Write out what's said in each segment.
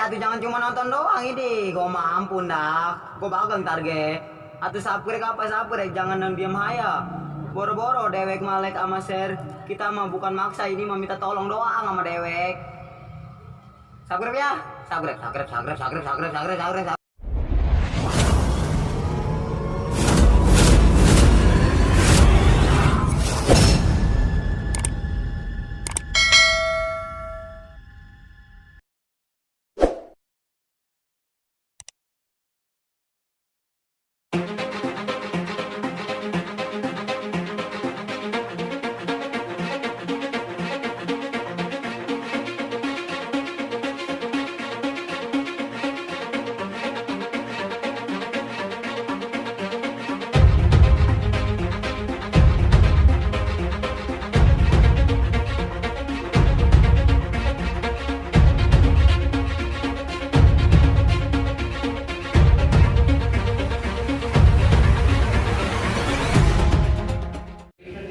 atuh jangan cuma nonton doang ini. Gua mah ampun dah. Gua bagang target. Atuh saprek apa saprek jangan diam haya. Boro-boro dewek malek sama share. Kita mah bukan maksa ini mah minta tolong doang sama dewek. Sagrep ya. Sagrep.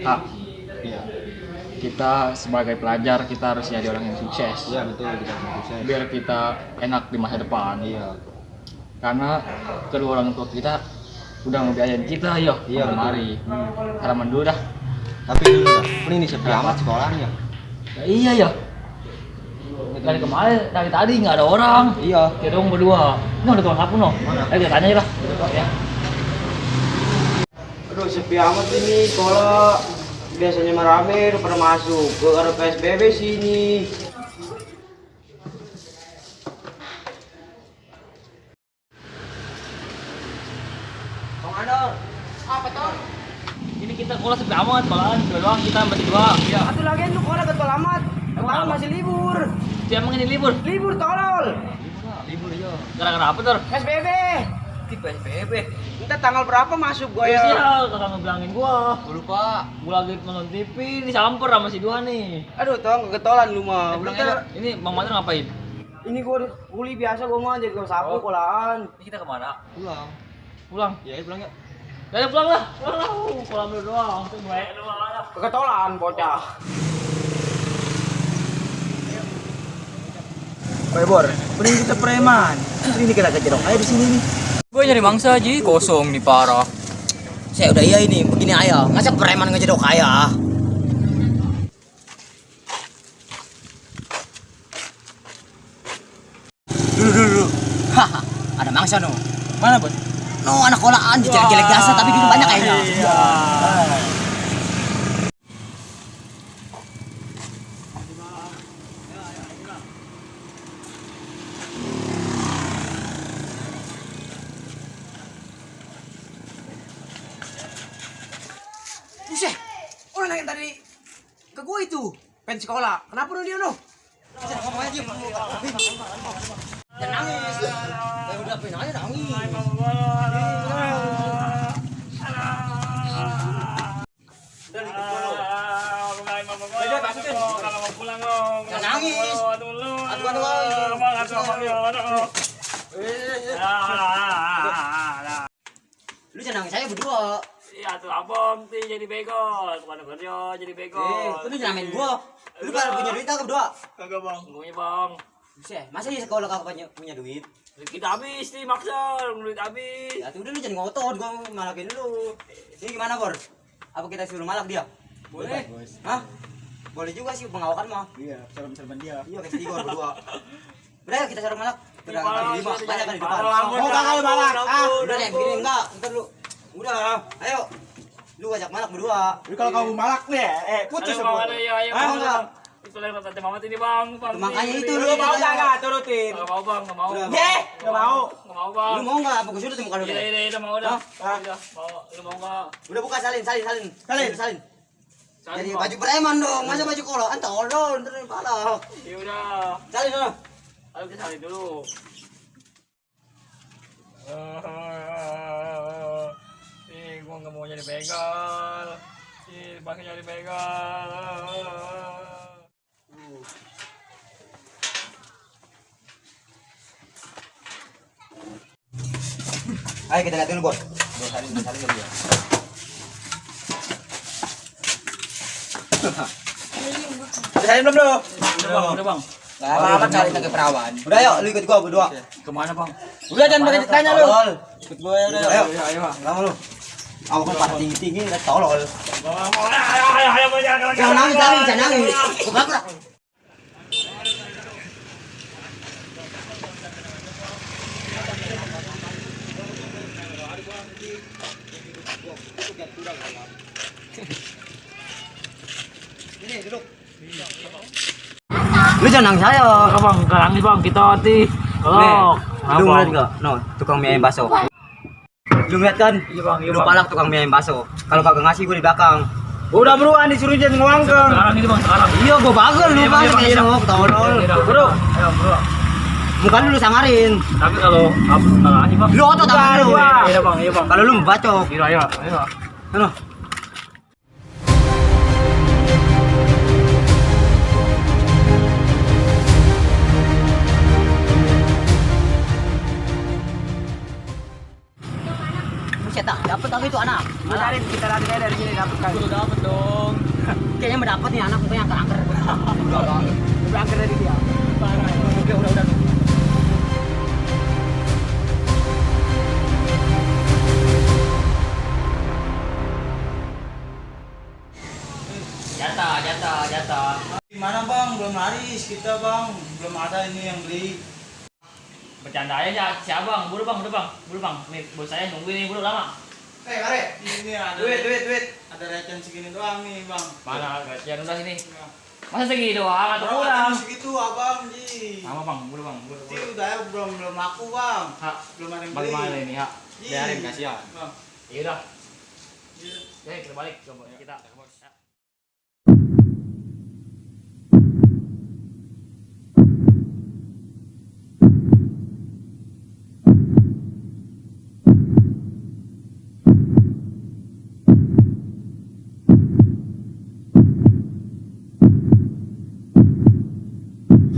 Kak, iya. Kita sebagai pelajar kita harus jadi orang yang sukses. Iya betul, kita sukses. Biar kita enak di masa depan. Iya. Karena kedua orang tua kita udah ngebiayain kita, yo. Iya, Mari. Halaman dulu dah. Tapi dulu dah, ini sepi amat sekolahnya. Ya, iya ya. Dari kemarin dari tadi nggak ada orang. Iya. Kita dong berdua. Ini udah tukang sapu no. Mana? Ayo kita tanya aja lah. Ya. Aduh sepi amat ini sekolah. Biasanya mah rame udah pada masuk. Gara PSBB sini. Bang Anor, apa toh? Ini kita sekolah sepi amat, malahan doang kita berdua. Ya. Atuh lagian tuh kola betul amat. Emang masih libur. Emang ini libur? Libur tolol. Libur ya. Gara-gara apa tur? SBB. Di PSBB. Entah tanggal berapa masuk gua Ya, ya? kakak ngebilangin gua. Gua lupa. Gua lagi nonton TV, disamper sama si Dua nih. Aduh, tong kegetolan lu mah. Ini Bang Mater ngapain? Ini gua kuli biasa gua mah jadi tukang sapu kolaan. Ini kita kemana? Pulang. Pulang. Ya, pulang ya. Ya pulang lah. Pulang dulu doang. Tuh gue doang. Kegetolan bocah. Oke, Bor. Mending kita preman. Ini kita kejedok aja di sini nih. Gue nyari mangsa aja kosong nih parah. Saya udah iya ini, begini aja. Masa preman ngejedok kaya? Dulu. Haha, ada mangsa no. Mana, Bos? No, anak kolaan jelek-jelek biasa tapi gitu banyak kayaknya. Iya. Buset, orang yang tadi ke gua itu pengen sekolah. Kenapa no dia no? Ngomong aja, jangan nangis. Ya udah pengen aja nangis. Jangan nangis. Lu jangan nangis aja berdua. Iya tuh abang tuh jadi bego, bukan kerja jadi bego. Lu nyamain gua. Lu pada punya duit kagak berdua? Kagak bang. Punya bang. Buset, masa di sekolah kagak punya duit? Kita habis nih maksa, duit habis. Ya tuh udah lu jangan ngotot, gua malakin lu. Ini gimana, Bor? Apa kita suruh malak dia? Boleh. Hah? Boleh juga sih pengawakan mah. Iya, serem-serem dia. Iya, kayak Tigor berdua. Udah yuk, kita suruh malak. Udah Malak, kali 5, banyak kan di depan. malak, Oh, kagak lu malak. Ah, ampun, udah deh, begini enggak. Ntar lu. Udah lah. Ayo. Lu ajak malak berdua. Jadi kalau kamu malak nih, putus Ayo, ayo. Ah, enggak. Itu yang tante Mamat ini bang. Makanya itu lu mau enggak turutin? Nggak mau bang, nggak mau. Udah. Enggak mau. Nggak mau bang. Lu mau enggak apa gua suruh tuh muka lu? Iya, mau dah. Hah? Udah, mau. Lu mau nggak? Udah buka salin. Salin. Jadi baju preman dong, masa baju kolaan tolol, ntar palak. Ya udah. Salin sana. Ayo kita salin dulu. Gua nggak mau jadi begal. Pakai jadi begal. Ayo kita lihat dulu, Bos. Salin dulu ya. Udah salin belum lu? Udah bang. Gak apa-apa cari ke perawan. Udah yuk, lu ikut gua berdua. Kemana bang? Udah jangan pakai tanya lu. Tolol. Ikut gue ya udah. Ayo. Ayo. Kamu lu. Aku kan pada tinggi-tinggi udah tolol. Ayo. Jangan nangis, jangan nangis. Gua bakar. Lu jangan nangis aja. Bang, nangis bang, kita hati. Nih, lu ngeliat nggak? No, tukang mie ayam bakso. Lu ngeliat kan? Iya bang, Lu palak tukang mie ayam bakso. Kalau kagak ngasih gue di belakang. Udah beruan disuruh jangan ngewangkeng. Sekarang ini bang, sekarang. Iya, gue bagel lu Iya, bang. iya, Kayak iya. lu tolol. Bro, ayo bro. Muka lu samarin. Tapi kalau ngasih bang. Lu otot tangan lu. Iya bang, iya bang. Kalau lu bacok. Iya, ayo, ayo. Ano? Buset tak, dapet tapi itu anak. Madarin kita lari dari sini dapat kan. Udah dapet dong. Kayaknya mendapat nih anak mukanya angker-angker. Udah angker dari dia. Oke, udah. Jatah. Gimana bang? Belum laris kita bang. Belum ada ini yang beli. Bercanda aja, siapa bang? Buru bang. Nih, bos saya nungguin nih, buru lama. Mare. Ini ada. Duit. Ada receh segini doang nih bang. Mana? Jangan udah sini. Masa segini doang atau kurang? Segitu abang ji. Sama bang, buru bang. Ini udah belum laku bang. Hak, Belum ada yang beli. bagaimana ini hak? Ji. Biarin kasihan. Bang. Iya udah. Oke, kita balik ke kita.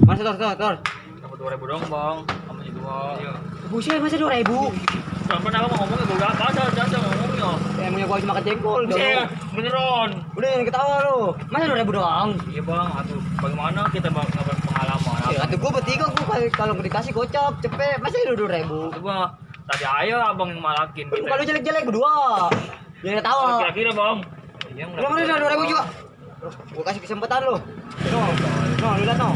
Masa tor. Dapat 2.000 dong bang, sama si dua. Iya. Buset, masa 2.000? Sampai apa ngomongnya gue udah ada ngomongnya. Emangnya gua cuma makan jengkol. Buset, beneran. Udah jangan ketawa lu. Masa 2.000 doang? Iya bang, atuh bagaimana kita bang dapat pengalaman? Ya, kata gua bertiga gua kalau dikasih gocap cepet. Masa 2.000? Coba tadi ayo abang yang malakin kita. Kalau jelek-jelek berdua. Jangan ketawa. Kira-kira bang. Iya, Udah mana 2.000 juga. Gua kasih kesempatan lu. No, lu lihat no.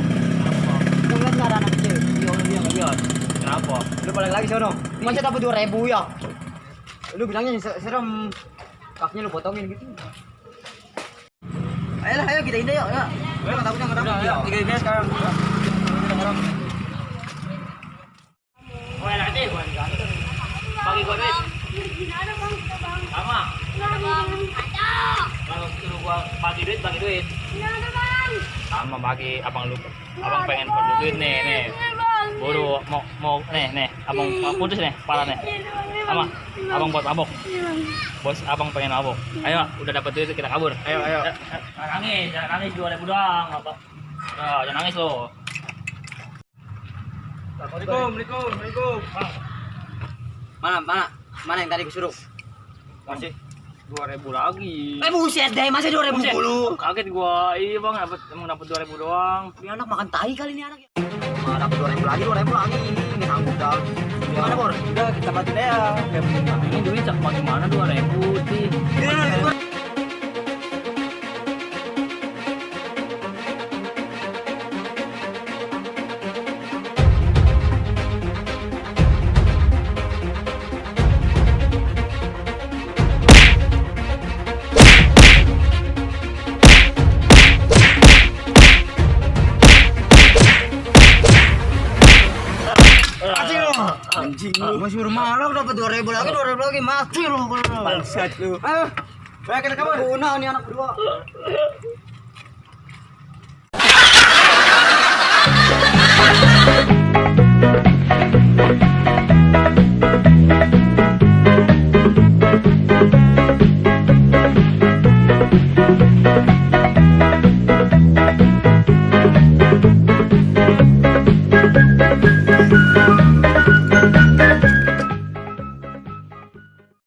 Lu lihat nggak ada anak kecil. Iya, lihat. Kenapa? Lu balik lagi sono. Masa dapat 2.000 ya? Lu bilangnya serem. Kakinya lu potongin gitu. Ayo kita indah yuk. Ya. Lu takut jangan dapat. Udah, Tiga sekarang. Oh enak deh, gua bagi gua duit. Sama. Kalau suruh gua bagi duit. Sama bagi abang lu. Abang pengen perlu duit nih. Buru mau nih, abang putus nih, parah nih. Sama. Abang buat mabok. Bos abang pengen mabok. Ayo, udah dapat duit kita kabur. Ayo. Jangan nangis 2.000 doang, apa? Jangan nangis lo. Assalamualaikum. Bang, Mana yang tadi kusuruh? masih 2.000 lagi. Buset deh, masa 2.000 Buset, mulu? kaget gua. Iya bang, emang dapat 2.000 doang. Ini anak makan tai kali ini anak ya. Dapat 2.000 lagi. Ini sanggup dah. Gimana, Bor? Udah kita mati deh ya. Ini duit bagaimana 2.000 sih? Anjing lu. Masih malam dapat 2.000 lagi. Mati lu. Bangsat lu. Ayo. Baik kita kabar. Guna nih anak berdua.